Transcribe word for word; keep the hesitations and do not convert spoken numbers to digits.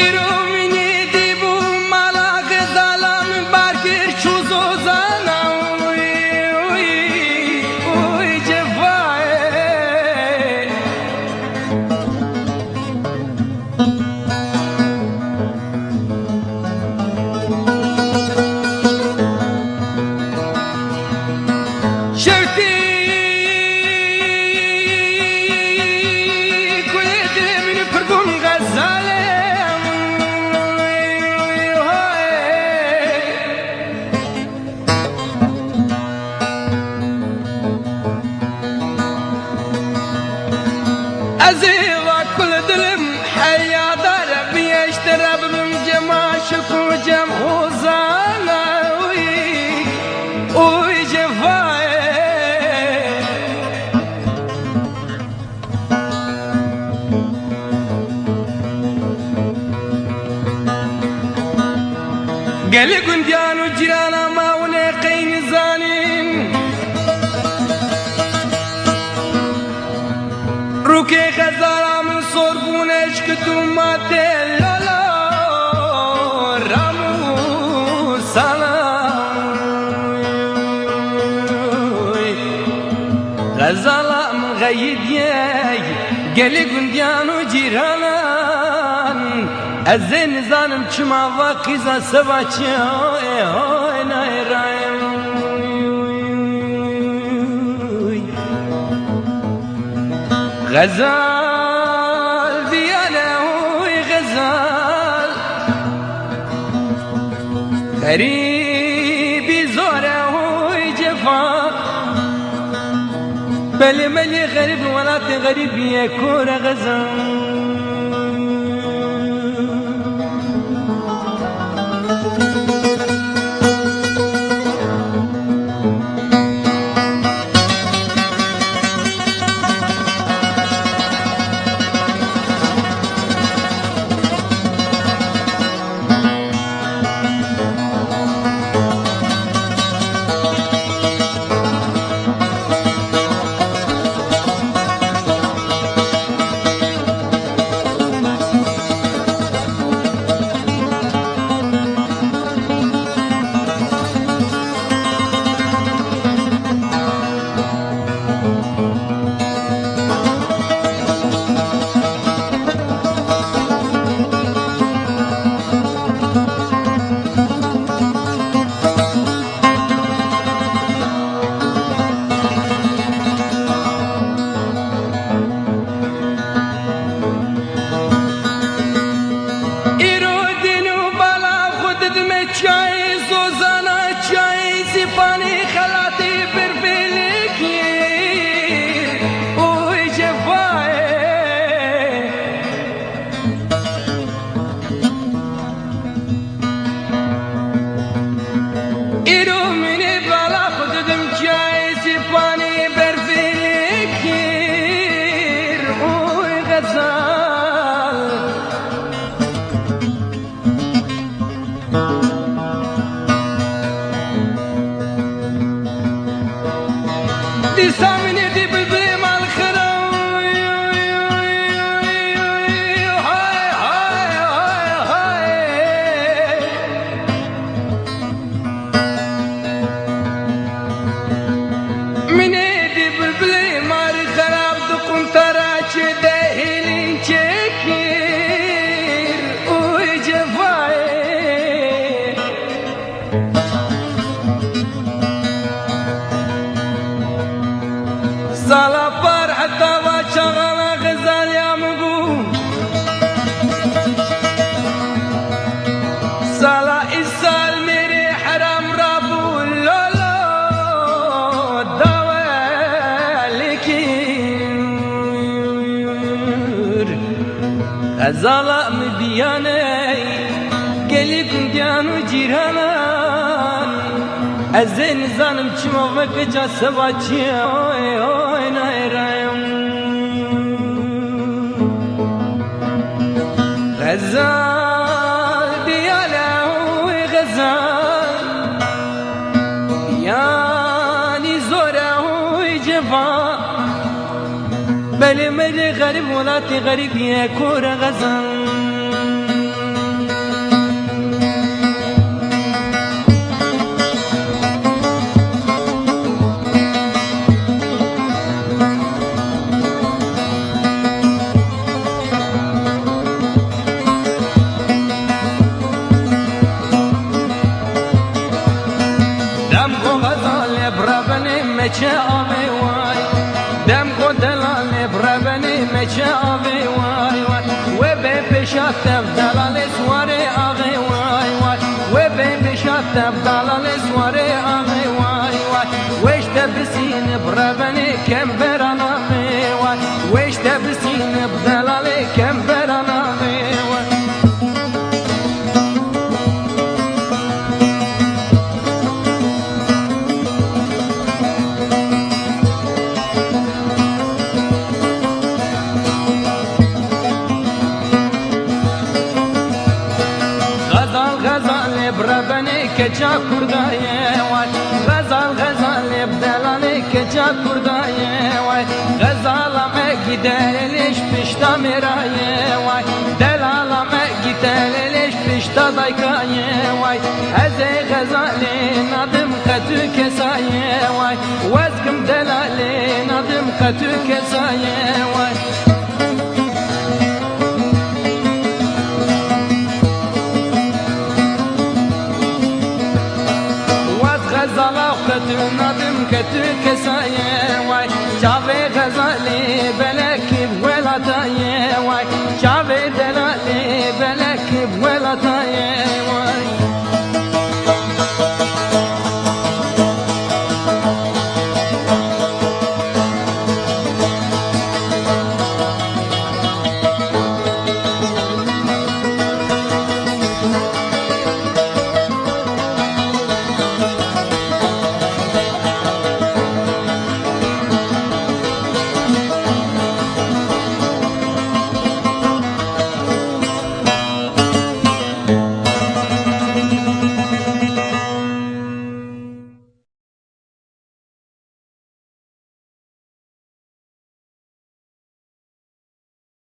Îro min îdî bû mala Xezala min bar kir çû zozana. Uy, uy, uy, cefayê. Şewtî kulê dilê min pir bûn Xezalê. Ez ê va kul dilim heyadar biyê, ji te re bibim cema şik û cem hozana. Uy, uy cefayê. Gelê gundiyan û cîrana ma hûn ê qey nizanîn. Rûkê Xezala min sor bûne ji kitûma tê lolo ramûsana. Xezala min xeyidiye gelê gundiyan û cîranan. Ez ê nizanim çima va qîza seva çi, oy, oy, nay, ray. Xezal diyane, oy, Xezal. Xerîbî zor e, oy, cefa. Belê melê xerîb li welatê xerîbî ye, kor e Xezal. Xezal. Dîsa min êdî bilbilê mal xira. Hay, hay, hay, hay. Min êdî bilbilê marî xerab di quntara çê de hêlîn çêkir û cefayê. Sala par heta va çaxala Xezaliya min bû. Sala îsal mêrê heram rabû lolo dawelikir. Xezala min biyaney gelî gundiyan û cîranan. Ez ê nizanim çima vekica seba çiye oy oy nayrayim. Xezal diyale oy Xezal. Yanî zor e oy ceva. Belê merê xerîb welatê xerîbiye kore Xezal. Dem go Xezalê birabenê meçe avê way. Dem go delalê birabenê meçe avê way way. Wê bê pêşa tev delalê suwarê avê way way. Wê bê pêşa tev delalê suwarê avê way way. Wê ji te bisîne birabenê kembera navê way. Wê ji te bisîne delalê kembera navê way. Xezal, Xezalê birabenê keça Kurda ye way. Xezal, Xezalê delalê keça Kurda ye way. Xezala me gî delêlê ji pişta mêra ye way. Delala me gî delêlê ji pişta dayka ye way. Ez ê Xezalê nadim qe tu kesa ye way. Wezkim delalê nadim qe tu kesa ye way. Wez Xezala qe tu nadim qe tu kesa